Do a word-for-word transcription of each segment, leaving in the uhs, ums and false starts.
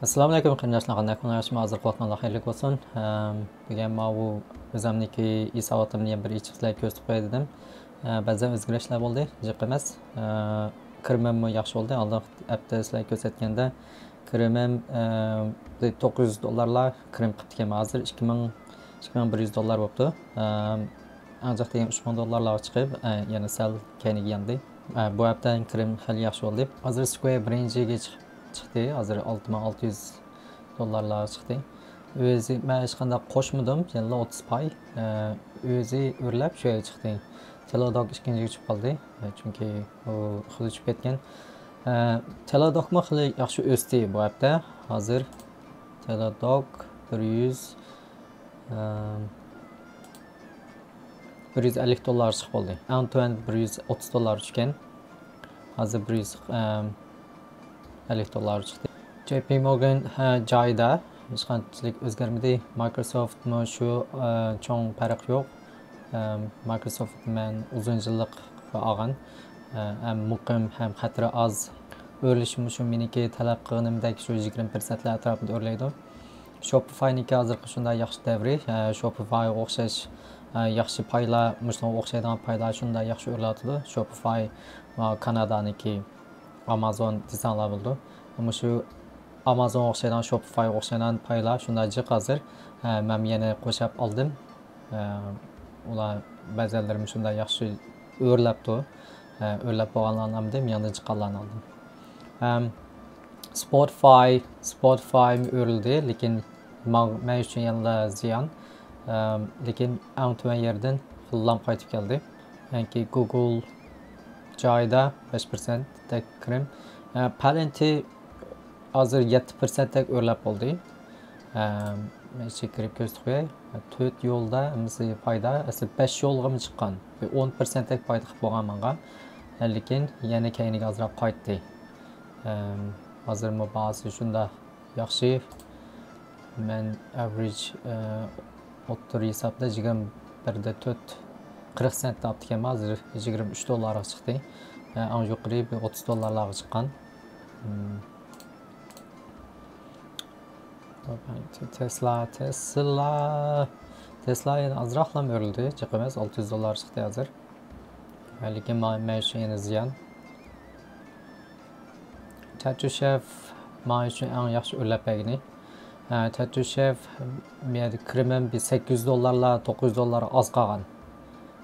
ئەسسالامۇ ئەلەيكۇم قېرىنداشلار، قانداق ئەھۋالىڭلار؟ ياخشىمۇ؟ ھازىر قۇلاقلىرىڭلار خەيرلىك بولسۇن. ئەم، بۈگۈن ماۋۇ ئۆزۈمنىڭكى ھېساباتىمنى يەنە بىر ئېچىپ سىلەرگە كۆرسىتىپ قوياي دېدىم. ئە، بەزى ئۆزگىرىشلەر بولدى، جىق ئەمەس. ئە، كىرىمىممۇ ياخشى بولدى. ئالدىنقى ھەپتە سىلەرگە كۆرسەتكەندە كىرىمىم، ئە، توققۇز يۈز دوللارلار كىرىم قىپتىكەن. ھازىر ئىككى مىڭ، ئىككى مىڭ بىر يۈز دوللار بوپتۇ. ئە، ئەڭ جىق دېگەن ئۈچ مىڭ دوللارلارغا چىقىپ، ئە، يەنە سەل كەينىگە ياندى. ئە، بۇ ھەپتە كىرىم خېلى ياخشى بولدى. ھازىر سكوير بىرىنچىگە چىق-، چىقتى. ھازىر ئالتە مىڭ ئالتە يۈز دوللارلارغا چىقتى. ئۆزى مەن ھېچقانداق قوشمىدىم، يەنىلا ئوتتۇز پاي، ئە، ئۆزى ئۆرلەپ شۇ يەرگە چىقتى. تېلېدوك ئىككىنچىگە چۈشۈپ قالدى، ئە، چۈنكى ئۇ خېلى چۈشۈپ كەتكەن. ئە، تېلېدوكمۇ خېلى ياخشى ئۆستى بۇ ھەپتە. ھازىر تېلېدوك بىر يۈز، ئە، بىر يۈز ئەللىك دوللار چىقىپ بولدى. ئەڭ تۆۋەن بىر يۈز ئوتتۇز دوللار چۈشكەن. ھازىر بىر يۈز ئەللىك دوللار چىقتى. جي پى مورگان، ھە، جايىدا، ھېچقانچىلىك ئۆزگەرمىدى. مايكروسوفتمۇ شۇ، ئە، چوڭ پەرق يوق. ئە، مايكروسوفت مەن ئۇزۇن يىللىق ئالغان. ئە، ھەم مۇقىم، ھەم خەتىرى ئاز. ئۆرلىشىمۇ شۇ مېنىڭكى تەلەپ قىلغىنىمدەك شۇ يىگىرمە پىرسەنتلەر ئەتراپىدا ئۆرلەيدۇ. شوپىفاينىڭكى ھازىرقى شۇنداق ياخشى دەۋرى، ئە، شوپىفايغا ئوخشاش، ئە، ياخشى پايلار، مۇشۇنىڭغا ئوخشايدىغان پايلار شۇنداق ياخشى ئۆرلەۋاتىدۇ. شوپىفاي، ئە، كانادانىڭكى، ئامازون دېسەڭلار بولىدۇ. مۇشۇ ئامازونغا ئوخشايدىغان، شوپىفايغا ئوخشايدىغان پايلار شۇنداق جىق ھازىر. ئە، مەن يەنە قوشاپ ئالدىم. ئە، ئۇلار بەزەنلىرىمۇ شۇنداق ياخشى ئۆرلەپتۇ. ئە، ئۆرلەپ بولغانلارنى ئالمىدىم، يېڭىدىن چىققانلارنى ئالدىم. ئەم، سپوتىفاي، سپوتىفايمۇ ئۆرلىدى، لېكىن ماڭ-، مەن ئۈچۈن يەنىلا زىيان. ئەم، لېكىن ئەڭ تۆۋەن يەردىن لام قايتىپ كەلدى. يەنى گۇگل جايىدا بەش پىرسەنتتەك كىرىم. ئە، پالېنتى ھازىر يەتتە پىرسەنتتەك ئۆرلەپ بولدى. ئەم، مەن ئىچىگە كىرىپ كۆرسىتىپ قوياي. تۆت يولدا ھەممىسى پايدا، ئەسلى بەش يولغىمۇ چىققان. بىر ئون پىرسەنتتەك پايدا قىلىپ بولغان ماڭا. لېكىن يەنە كەينىگە ئازراق قايتتى. ئەم، ھازىرمۇ باھاسى شۇنداق ياخشى. مەن ئەۋرىج، ئە، ئوتتۇرا ھېسابتا يىگىرمە بىر دە تۆت، قىرىق سېنت تاپتىكەنمەن، ھازىر يىگىرمە ئۈچ دوللارغا چىقتى. ئە، ئەڭ يۇقىرى بىر ئوتتۇز دوللارلارغا چىققان. مم. تېسلا، تېسلا، تېسلا يەنە ئازراقلا ئۆرلىدى، جىق ئەمەس، ئالتە يۈز دوللار چىقتى ھازىر. لېكىن ما-، مەن ئۈچۈن يەنە زىيان. تەتۈشېف مانا ئۈچۈن ئەڭ ياخشى ئۆرلەپ بەرگىنى. ھە، تەتۈشېف، مەيەردە كىرىمىم بىر سەككىز يۈز دوللارلار، توققۇز يۈز دوللار ئاز قالغان.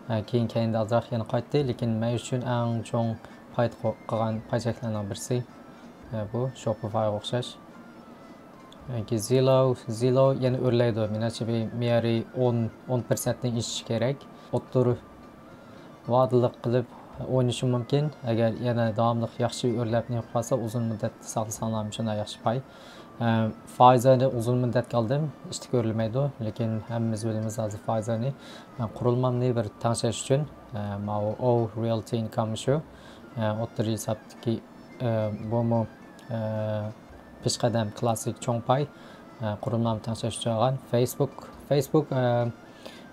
ھە، كېيىن، كەينىدە ئازراق يەنە قايتتى، لېكىن مەن ئۈچۈن ئەڭ چوڭ پايدا قو-، قىلغان پاي چەكلەرنىڭ بىرسى، ھە، بۇ شوپىفايغا ئوخشاش. ياكى زىلو، زىلو يەنە ئۆرلەيدۇ. مېنىڭچە بىر مەيەرى ئون، ئون پىرسەنتتىن ئېشىشى كېرەك. ئوتتۇرا ۋادىلىق قىلىپ ئوينىشى مۇمكىن. ئەگەر يەنە داۋاملىق ياخشى ئۆرلەپ نېمە قىلىپ قالسا، ئۇزۇن مۇددەت ساقلىساڭلار شۇنداق ياخشى پاي. ئە، فايزېرنى ئۇزۇن مۇددەتكە ئالدىم، ئىشتىكى ئۆرلىمەيدۇ. لېكىن ھەممىمىز بىلىمىز ھازىر فايزېرنى. ئە، قۇرۇلمامنى بىر تەڭشەش ئۈچۈن، ئە، ماۋۇ ئو رىيەلتى ئىنكام شۇ. ئە، ئوتتۇرا ھېسابتىكى، ئە، بۇمۇ، ئە، پېشقەدەم كلاسسىك چوڭ پاي، ئە، قۇرۇلمامنى تەڭشەش ئۈچۈن ئالغان. فېيسبۇك، فېيسبۇك، ئە،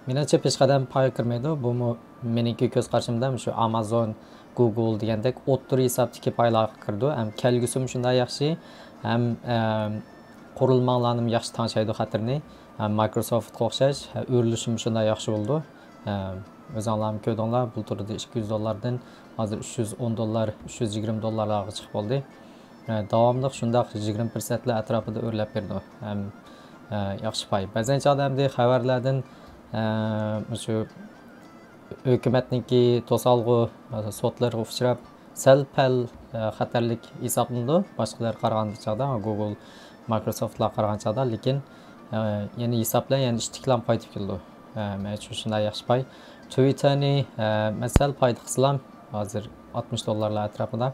مېنىڭچە پېشقەدەم پايغا كىرمەيدۇ. بۇمۇ مېنىڭكى كۆز قارىشىمدا مۇشۇ ئامازون، گۇگل دېگەندەك ئوتتۇرا ھېسابتىكى پايلارغا كىرىدۇ. ھەم كەلگۈسىمۇ شۇنداق ياخشى، ھەم، ئەم، قۇرۇلماڭلارنىمۇ ياخشى تەڭشەيدۇ خەتىرىنى. ھەم مايكروسوفتقا ئوخشاش، ھە، ئۆرلىشىمۇ شۇنداق ياخشى بولىدۇ. ھە، ئۆزۈڭلارمۇ كۆردۈڭلار، بۇلتۇردا ئىككى يۈز دوللاردىن ھازىر ئۈچ يۈز ئون دوللار، ئۈچ يۈز يىگىرمە دوللارلارغا چىقىپ بولدى. ھە، داۋاملىق شۇنداق يىگىرمە پىرسەنتلەر ئەتراپىدا ئۆرلەپ بېرىدۇ. ھەم، ھە، ياخشى پاي. بەزەن چاغدا ئەمدى خەۋەرلەردىن، ھە، مۇشۇ ھۆكۈمەتنىڭكى توسالغۇ، سوتلىرىغا ئۇچراپ، سەل-پەل، ئە، خەتەرلىك ھېسابلىنىدۇ. باشقىلارغا قارىغاندا چاغدا، گۇگل، مايكروسوفتلارغا قارىغان چاغدا، لېكىن، ئە، يەنە ھېسابلار يەنە ئىشتىكلام قايتىپ كېلىدۇ. ئە، مەن ئۈچۈن شۇنداق ياخشى پاي. تىۋىتتېرنى، ئە، مەن سەل پايدا قىلسىلام، ھازىر ئاتمىش دوللارلار ئەتراپىدا.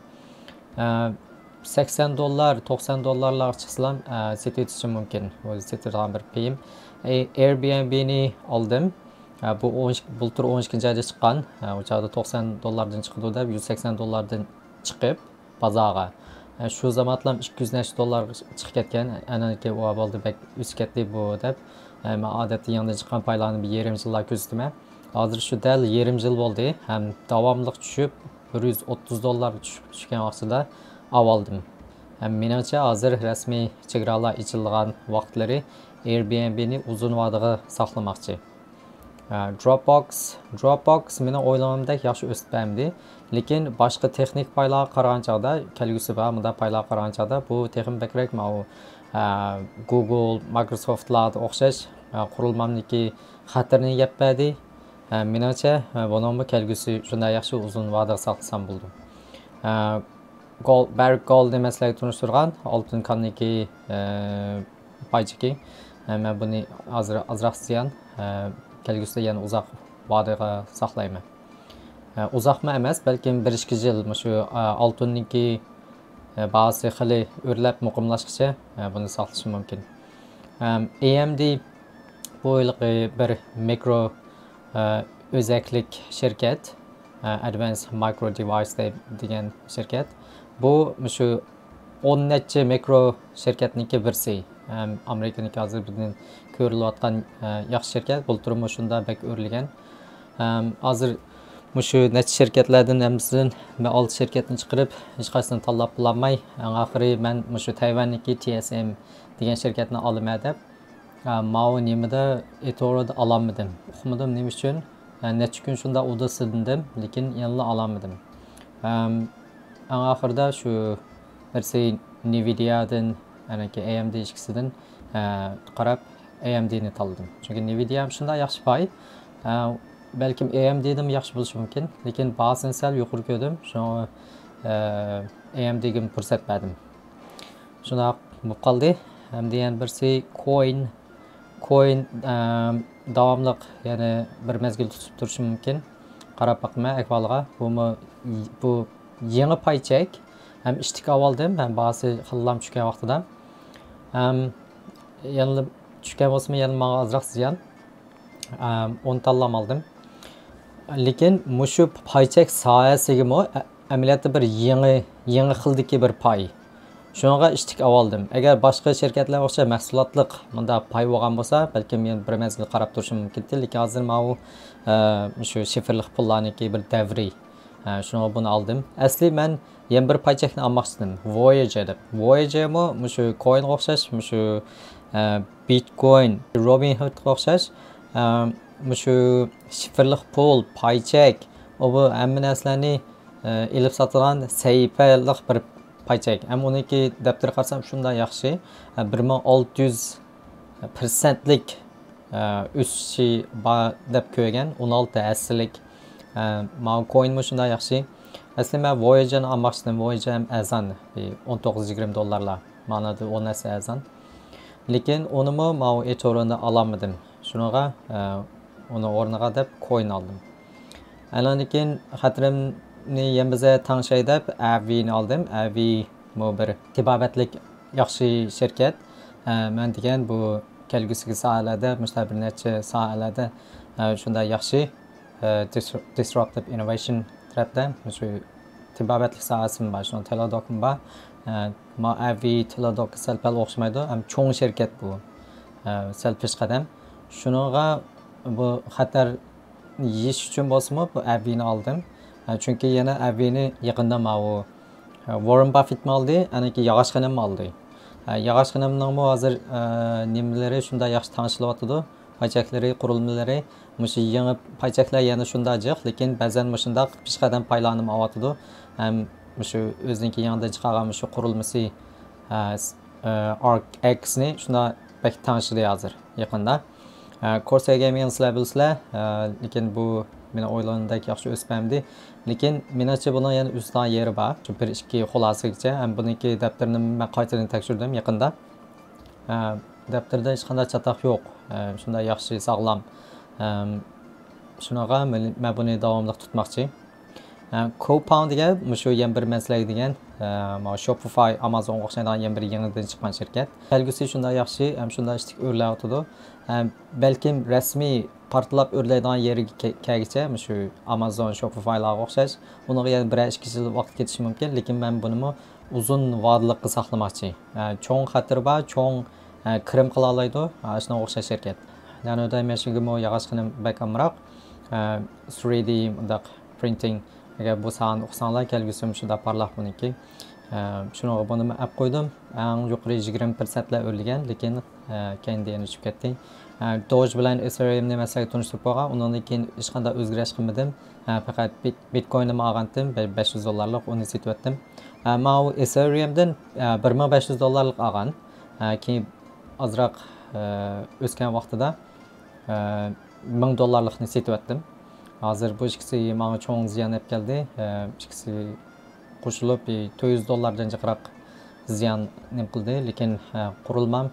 ئە، سەكسەن دوللار، توقسان دوللارلارغا چىقسىلام، ئە، سېتىۋېتىشىم مۇمكىن. بۇ سېتىدىغان بىر پېيىم. ئەي-، ئېيربىئېنبىنى ئالدىم. ھە، بۇ ئون ئىككى، بۇلتۇر ئون ئىككىنچى ئايدا چىققان. ھە، ئۇ چاغدا توقسان دوللاردىن چىقىدۇ دەپ، يۈز سەكسەن دوللاردىن چىقىپ بازارغا. ھە، شۇ زامانلام ئىككى يۈز نەچچە دوللار چىقىپ كەتكەن. ئەنەنكى ئۇ بولدى، بەك ئۆسۈپ كەتتى بۇ دەپ. ھە، مەن ئادەتتە يېڭىدىن چىققان پايلارنى بىر يېرىم يىللا كۆزىتىمەن. ھازىر شۇ دەل يېرىم يىل بولدى. ھەم داۋاملىق چۈشۈپ، بىر يۈز ئوتتۇز دوللار چۈشۈپ، چۈشكەن ۋاقتىدا ئاۋالدىم. ھەم مېنىڭچە، ھازىر رەسمىي چېگرالار ئېچىلىدىغان ۋاقىتلىرى Airbnb نى ئۇزۇن ۋادىغا ساقلىماقچى. ئە، Dropbox، Dropbox مېنىڭ ئويلىغىنىمدەك ياخشى ئۆسۈپ بەرمىدى. لېكىن باشقا تېخنىك پايلارغا قارىغان چاغدا، كەلگۈسى بار مۇنداق پايلارغا قارىغان چاغدا، بۇ تېخىمۇ بەكرەك ماۋۇ، ئە، Google، Microsoftلارغا ئوخشاش، ئە، قۇرۇلمامدىكى خەتىرىنى يەپ بەردى. ئە، مېنىڭچە، ئە، بۇنىڭمۇ كەلگۈسى شۇنداق ياخشى ئۇزۇن ۋادىغا ساقلىسام بولىدۇ. ئە، گول-، بەرك گولدنى مەسىلىگە تونۇشتۇرغان، ئالتۇن كاننىكى، ئە، پاي چېكى. ئە، مەن بۇنى ئازرا-، ئازراق زىيان، ئە، كەلگۈسىدە يەنە ئۇزاق ۋادىغا ساقلايمەن. ئە، ئۇزاقمۇ ئەمەس، بەلكىم بىر ئىككى يىل مۇشۇ، ئە، ئالتۇننىڭكى، ئە، باھاسى خېلى ئۆرلەپ مۇقىملاشقىچە، ئە، بۇنى ساقلىشىم مۇمكىن. ئەم، A M D بۇ ھېلىقى بىر مىكرو، ئە، ئۆزەكلىك شىركەت، ئە، Advanced Micro Device دەي-، دېگەن شىركەت. بۇ مۇشۇ ئون نەچچە مىكرو شىركەتنىڭكى بىرسى. ئەم، ئامېرىكىنىڭكى ھازىر بىردىن كۆرۈلۈۋاتقان، ئە، ياخشى شىركەت. بۇلتۇرمۇ شۇنداق بەك ئۆرلىگەن. ئەم، ھازىر مۇشۇ نەچچە شىركەتلەردىن ھەممىسىدىن مەن ئالتە شىركەتنى چىقىرىپ، ھېچقايسىسىنى تاللاپ بولالماي، ئەڭ ئاخىرى مەن مۇشۇ تەيۋەننىكى T S M دېگەن شىركەتنى ئالىمەن دەپ، ئە، ماۋۇ نېمىدە، ئېتوردا ئالالمىدىم. ئۇقمىدىم نېمە ئۈچۈن. ئە، نەچچە كۈن شۇنداق ئۇدا سىدىندىم، لېكىن يەنىلا ئالالمىدىم. ئەم، ئەڭ ئاخىرىدا شۇ بىرسى نىۋىدىيادىن، يەنىكى A M D ئىككىسىدىن، ئە، قاراپ A M D نى تاللىدىم. چۈنكى نىۋىدىيا شۇنداق ياخشى پاي. ئە، بەلكىم A M D دىنمۇ ياخشى بولۇشى مۇمكىن، لېكىن باھاسىنى سەل يۇقىرى كۆردۈم. شۇڭا، ئە، A M D گىمۇ پۇرسەت بەردىم. شۇنداق بولۇپ قالدى. ئەمدى يەنە بىرسى كوين. كوين، ئەم، داۋاملىق يەنە بىر مەزگىل تۇتۇپ تۇرۇشى مۇمكىن. قاراپ باقىمەن ئەھۋالىغا. بۇمۇ، بۇ يېڭى پاي چەك. ھەم ئىشتىك ئاۋالدىم، ھەم باھاسى خېلىلا چۈشكەن ۋاقتىدا. ھەم يەنىلا چۈشكەن بولسىمۇ، يەنە ماڭا ئازراق زىيان. ئەم، ئون تاللام ئالدىم. لېكىن مۇشۇ پاي چەك ساھەسىگىمۇ ئە-، ئەمەلىيەتتە بىر يېڭى، يېڭى خىلدىكى بىر پاي. شۇنىڭغا ئىشتىك ئاۋالدىم. ئەگەر باشقا شىركەتلەرگە ئوخشاش مەھسۇلاتلىق مۇنداق پاي بولغان بولسا، بەلكىم يەنە بىر مەزگىل قاراپ تۇرۇشۇم مۇمكىنتى. لېكىن ھازىر ماۋۇ، ئە، مۇشۇ شىفىرلىق پۇللارنىڭكى بىر دەۋرى. ئە، شۇنىڭغا بۇنى ئالدىم. ئەسلى مەن يەنە بىر پاي چەكنى ئالماقچىدىم. ۋويېجېر دەپ. ۋويېجېرمۇ مۇشۇ كوينغا ئوخشاش، مۇشۇ، ئە، بىتكوين، روبىنھۇدقا ئوخشاش، ئە، مۇشۇ شىفىرلىق پۇل، پاي چەك، ئۇ بۇ ھەممە نەرسىلەرنى، ئە، ئېلىپ ساتىدىغان سەھىپىلىك بىر پاي چەك. ھەم ئۇنىڭكى دەپتىرى قارىسام شۇنداق ياخشى. ئە، بىر مىڭ ئالتە يۈز پىرسەنتلىك، ئە، ئۆسۈشى بار دەپ كۆرگەن، ئون ئالتە ھەسسىلىك. ئە، ماۋۇ كوينمۇ شۇنداق ياخشى. ئەسلى مەن ۋويېجېرنى ئالماقچىدىم. ۋويېجېر ھەم ئەرزان، بىر ئون توققۇز يىگىرمە دوللارلار. مانا ئون ھەسسە ئەرزان. لېكىن ئۇنىمۇ ماۋۇ ئېتورندا ئالالمىدىم. شۇنىڭغا، ئە، ئۇنىڭ ئورنىغا دەپ كوين ئالدىم. ئاندىن كېيىن خەتىرىمنى يەنە بىزە تەڭشەي دەپ، ئەۋىنى ئالدىم. ئەۋىمۇ بىر تېبابەتلىك ياخشى شىركەت. ئە، مەن دېگەن بۇ كەلگۈسىدىكى ساھەلەردە، مۇشۇنداق بىر نەچچە ساھەلەردە، ئە، شۇنداق ياخشى، ئە، دىس-، disruptive innovation تەرەپتە، مۇشۇ تېبابەتلىك ساھەسىمۇ بار، شۇنىڭ تېلېدوكمۇ بار. ئە، ما ئەۋى تېلېدوكقا سەل پەل ئوخشىمايدۇ، ھەم چوڭ شىركەت بۇ. ئە، سەل پېشقەدەم. شۇنىڭغا بۇ خەتەر يېيىش ئۈچۈن بولسىمۇ بۇ ئەۋىنى ئالدىم. ئە، چۈنكى يەنە ئەۋىنى يېقىندا ماۋۇ، ئە، ۋاررېن باففېتمۇ ئالدى، ئەنىكى ياغاچ خېنىممۇ ئالدى. ئە، ياغاچ خېنىمنىڭمۇ ھازىر، ئە، نېمىلىرى شۇنداق ياخشى تەڭشىلىۋاتىدۇ. پاي چەكلىرى، قۇرۇلمىلىرى، مۇشۇ يېڭى پاي چەكلەر يەنە شۇنداق جىق، لېكىن بەزەن مۇشۇنداق پېشقەدەم پايلارنىمۇ ئاۋاتىدۇ. ھەم مۇشۇ ئۆزىنىڭكى يېڭىدىن چىقارغان مۇشۇ قۇرۇلمىسى، ئە، س-، ئە، ئارك ئېكسنى شۇنداق بەك تەڭشىدى ھازىر يېقىندا. ئە، كورسەر گېيمىڭنى سىلەر بىلىسىلەر، ئە، لېكىن بۇ مېنىڭ ئويلىغىنىمدەك ياخشى ئۆسۈپ بەرمىدى. لېكىن مېنىڭچە بۇنىڭ يەنە ئۆسىدىغان يېرى بار. شۇ بىر ئىككى خۇلاسىگىچە. ھەم بۇنىڭكى دەپتىرىنى مەن قايتىدىن تەكشۈردۈم يېقىندا. ئە، دەپتىرىدە ھېچقانداق چاتاق يوق. ئە، شۇنداق ياخشى، ساغلام. ئەم، شۇنىڭغا مەن، مەن بۇنى داۋاملىق تۇتماقچى. ئە، كوپاڭ دېگەن، مۇشۇ يەنە بىر مەسىلە دېگەن، ئە، مانا شوپىفاي، ئامازونغا ئوخشايدىغان يەنە بىر يېڭىدىن چىققان شىركەت. كەلگۈسى شۇنداق ياخشى، ھەم شۇنداق ئىشتىك ئۆرلەۋاتىدۇ. ئە، بەلكىم رەسمىي پارتلاپ ئۆرلەيدىغان يېرىگە كە-، كەلگۈچە، مۇشۇ ئامازون، شوپىفايلارغا ئوخشاش، ئۇنىڭغا يەنە بىرەر ئىككى يىل ۋاقىت كېتىشى مۇمكىن، لېكىن مەن بۇنىمۇ ئۇزۇن ۋادىلىققا ساقلىماقچى. ئە، چوڭ خەتىرى بار، چوڭ، ئە، كىرىم قىلالايدۇ. ئە، شۇنىڭغا ئوخشاش شىركەت. نانو دايمېنشنگىمۇ ياغاچ خېنىم بەك ئامراق. ئە، ثرىي دى مۇنداق پرىنتىڭ. ئەگەر بۇ ساھەنى ئۇقساڭلار، كەلگۈسىمۇ شۇنداق پارلاق بۇنىڭكى. ئە، شۇنىڭغا بۇنىمۇ ئەپ قويدۇم. ئەڭ يۇقىرى يىگىرمە پىرسەنتلا ئۆرلىگەن، لېكىن، ئە، كەينىدىن يەنە چۈشۈپ كەتتى. ئە، دوج بىلەن ئېسېرىيۇمنى مەن سىلەرگە تونۇشتۇرۇپ بولغان، ئۇنىڭدىن كېيىن ھېچقانداق ئۆزگىرىش قىلمىدىم. ئە، پەقەت بىت-، بىتكويننىمۇ ئالغانتىم، بە-، بەش يۈز دوللارلىق، ئۇنى سېتىۋەتتىم. ئە، ماۋۇ ئېسېرىيۇمدىن، ئە، بىر مىڭ بەش يۈز دوللارلىق ئالغان. ئە، كېيىن ئازراق، ئە، ئۆسكەن ۋاقتىدا، ئە، مىڭ دوللارلىقنى سېتىۋەتتىم. ھازىر بۇ ئىككىسى ماڭا چوڭ زىيان ئەپ كەلدى. ئە، ئىككىسى قوشۇلۇپ، بىر تۆت يۈز دوللاردىن جىقراق زىيان نېمە قىلدى. لېكىن، ئە، قۇرۇلمام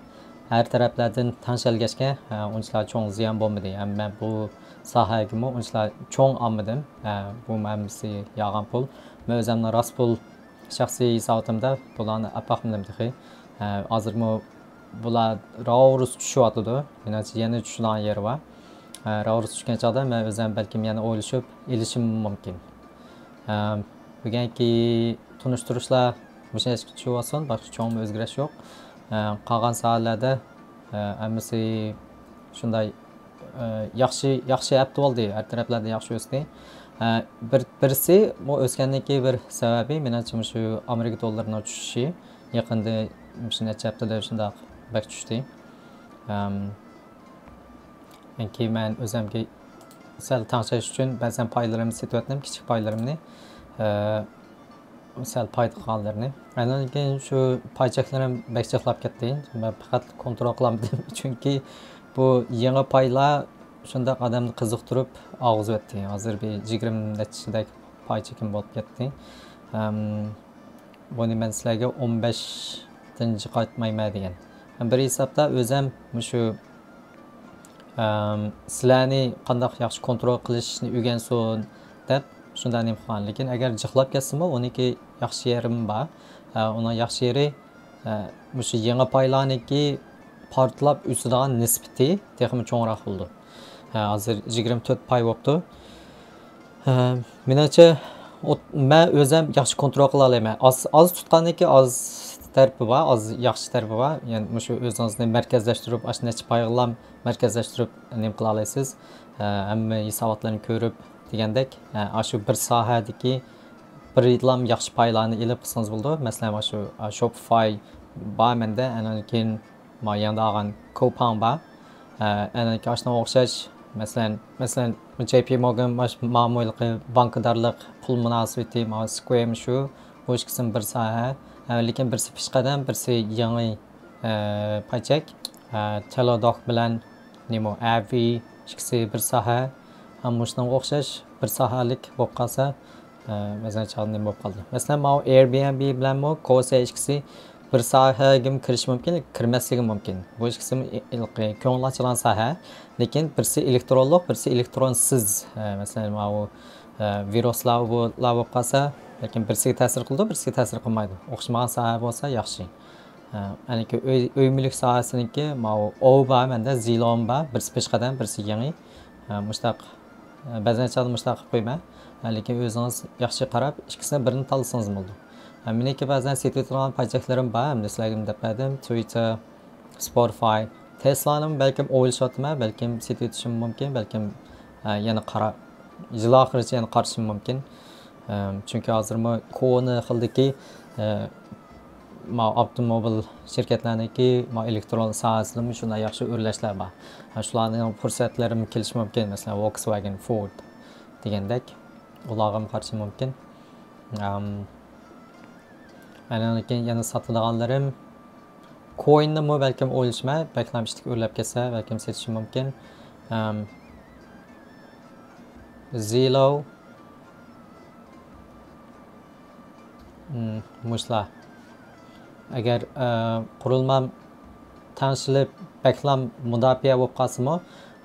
ھەر تەرەپلەردىن تەڭشەلگەچكە، ئە، ئۇنچىلا چوڭ زىيان بولمىدى. ھەم مەن بۇ ساھەگىمۇ ئۇنچىلا چوڭ ئالمىدىم. ئە، بۇ ھەممىسى يالغان پۇل. مەن ئۆزۈمنىڭ راست پۇل شەخسىي ھېساباتىمدا بۇلارنى ئاپاقمىدىم تېخى. ئە، ھازىرمۇ بۇلار راۋۇرۇس چۈشۈۋاتىدۇ. مېنىڭچە يەنە چۈشىدىغان يېرى بار. ئە، راۋۇرۇس چۈشكەن چاغدا مەن ئۆزۈم بەلكىم يەنە ئويلىشىپ ئېلىشىم مۇمكىن. ئە، بۈگۈنكى تونۇشتۇرۇشلار مۇشۇ يەرگىچە چۈشۈۋاتسۇن، باشقا چوڭمۇ ئۆزگىرىش يوق. ئە، قالغان ساھەلەردە، ئە، ھەممىسى شۇنداي، ئە، ياخشى، ياخشى ئەپتى بولدى، ھەر تەرەپلەردە ياخشى ئۆستى. ئە، بىر، بىرسى بۇ ئۆسكەننىڭكى بىر سەۋەبى، مېنىڭچە، مۇشۇ ئامېرىكا دوللىرىنىڭ چۈشۈشى. يېقىندا مۇشۇ نەچچە ھەپتىدە شۇنداق بەك چۈشتى. ئەم، چۈنكى مەن ئۆزۈمگە سەل تەڭشەش ئۈچۈن بەزەن پايلىرىمنى سېتىۋەتتىم، كىچىك پايلىرىمنى. ئە، سەل پايدا قىلغانلىرىنى. ئاندىن كېيىن شۇ پاي چەكلىرىم بەك جىقلاپ كەتتى. مەن پەقەت كونترول قىلالمىدىم. چۈنكى بۇ يېڭى پايلار شۇنداق ئادەمنى قىزىقتۇرۇپ ئالغۇزۇۋەتتى. ھازىر بىر يىگىرمە نەچچىدەك پاي چېكىم بولۇپ كەتتى. ئەم، بۇنى مەن سىلەرگە ئون بەشتىن جىقاتمايمەن دېگەن. بىر ھېسابتا ئۆزۈم مۇشۇ، ئەم، سىلەرنى قانداق ياخشى كونترول قىلىشنى ئۆگەنسۇن دەپ شۇنداق نېمە قىلغان. لېكىن ئەگەر جىقلاپ كەتسىمۇ، ئۇنىڭكى ياخشى يېرىمۇ بار. ئە، ئۇنىڭ ياخشى يېرى، ئە، مۇشۇ يېڭى پايلارنىڭكى پارتلاپ ئۆسىدىغان نىسبىتى تېخىمۇ چوڭراق بولىدۇ. ئە، ھازىر يىگىرمە تۆت پاي بوپتۇ. ھە، مېنىڭچە، ئوت-، مەن ئۆزۈم ياخشى كونترول قىلالايمەن. ئاز، ئاز تۇتقاندىكى ئاز تەرىپى بار، ئاز ياخشى تەرىپى بار. يەنى مۇشۇ ئۆزىڭىزنى مەركەزلەشتۈرۈپ، ئاشۇ نەچچە پايغىلا مەركەزلەشتۈرۈپ نېمە قىلالايسىز. ھە، ھەممە ھېساباتلارنى كۆرۈپ دېگەندەك، ھە، ئاشۇ بىر ساھەدىكى بىرلام ياخشى پايلارنى ئېلىپ قىلسىڭىز بولىدۇ. مەسىلەن، ماشۇ، ئە، شوپىفاي بار مەندە، ئاندىن كېيىن ما يېڭىدا ئالغان كوپاڭ بار. ئە، ئەنە ئاشۇنىڭغا ئوخشاش، مەسىلەن، مەسىلەن، جەي پى مورگان ماش-، مامۇلىقى بانكىدارلىق پۇل مۇناسىۋىتى، ما سكۋېرمۇ شۇ، بۇ ئىككىسىمۇ بىر ساھە. ئە، لېكىن بىرسى پېشقەدەم، بىرسى يېڭى، ئە، پايچەك. ئە، تېلېدوك بىلەن نېمە، ئەۋى ئىككىسى بىر ساھە. ھەم مۇشۇنىڭغا ئوخشاش بىر ساھەلىك بولۇپ قالسا، ئە، مەسىلەن، چاغدا نېمە بولۇپ قالدى؟ مەسىلەن، ماۋۇ ئېيربىئېنبى بىلەنمۇ كوسە ئىككىسى بىر ساھەگىمۇ كىرىشى مۇمكىن، كىرمەسلىكى مۇمكىن. بۇ ئىككىسىمۇ ئى-، ھېلىقى كۆڭۈل ئاچىدىغان ساھە. لېكىن بىرسى ئېلېكترونلۇق، بىرسى ئېلېكترونسىز. ئە، مەسىلەن، ماۋۇ، ئە، ۋىرۇسلار بۇلار بولۇپ قالسا، لېكىن بىرسىگە تەسىر قىلىدۇ، بىرسىگە تەسىر قىلمايدۇ. ئوخشىمىغان ساھە بولسا ياخشى. ئە، ئەنىكى ئۆي، ئۆي مۈلۈك ساھەسىنىڭكى ماۋۇ ئوۋ بار مەندە، زىلوم بار، بىرسى پېشقەدەم، بىرسى يېڭى. ئە، مۇشتاق، ئە، بەزەن چاغدا مۇشتاق قىلىپ قويىمەن. ئە، لېكىن ئۆزىڭىز ياخشى قاراپ، ئىككىسىدىن بىرىنى تاللىسىڭىز بولىدۇ. ئە، مېنىڭكى بەزەن سېتىۋېتىدىغان پايچەكلىرىم بار، ھەمدە سىلەرگىمۇ دەپ بەردىم. تىۋىتتېر، سپوتىفاي، تېسلانىمۇ بەلكىم ئويلىشىۋاتىمەن، بەلكىم سېتىۋېتىشىم مۇمكىن، بەلكىم، ئە، يەنە قارا-، يىل ئاخىرىچە يەنە قارىشىم مۇمكىن. ئە، چۈنكى ھازىرمۇ كونا خىلدىكى، ئە، ما ئاپتوموبىل شىركەتلەرنىڭكى ما ئېلېكترون ساھەسىدىمۇ شۇنداق ياخشى ئۆرلەشلەر بار. ھە، شۇلارنىڭ پۇرسەتلىرىمۇ كېلىشى مۇمكىن. مەسىلەن، ۋولكسۋاگېن، فورد دېگەندەك. ئۇلارغىمۇ قارىشى مۇمكىن. ئەم، ئاندىن كېيىن يەنە ساتىدىغانلىرىم، كويننىمۇ بەلكىم ئويلىشىمەن. بەكلا ئىشتىك ئۆرلەپ كەتسە، بەلكىم سېتىشىم مۇمكىن. ئەم، زىلو. مم، مۇشۇلار. ئەگەر، ئە، قۇرۇلمام تەڭشىلىپ، بەكلا مۇداپىئە بولۇپ قالسىمۇ،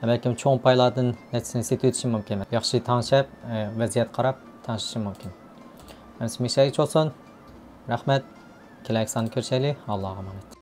بەلكىم چوڭ پايلاردىن نەچچىسىنى سېتىۋېتىشىم مۇمكىن. ياخشى تەڭشەپ، ئە، ۋەزىيەت قاراپ تەڭشىشىم مۇمكىن. ھەممىسى مۇشۇ يەرگىچە بولسۇن. رەھمەت. كېلەركى ساندا كۆرۈشەيلى. ئاللاغا ئامانەت.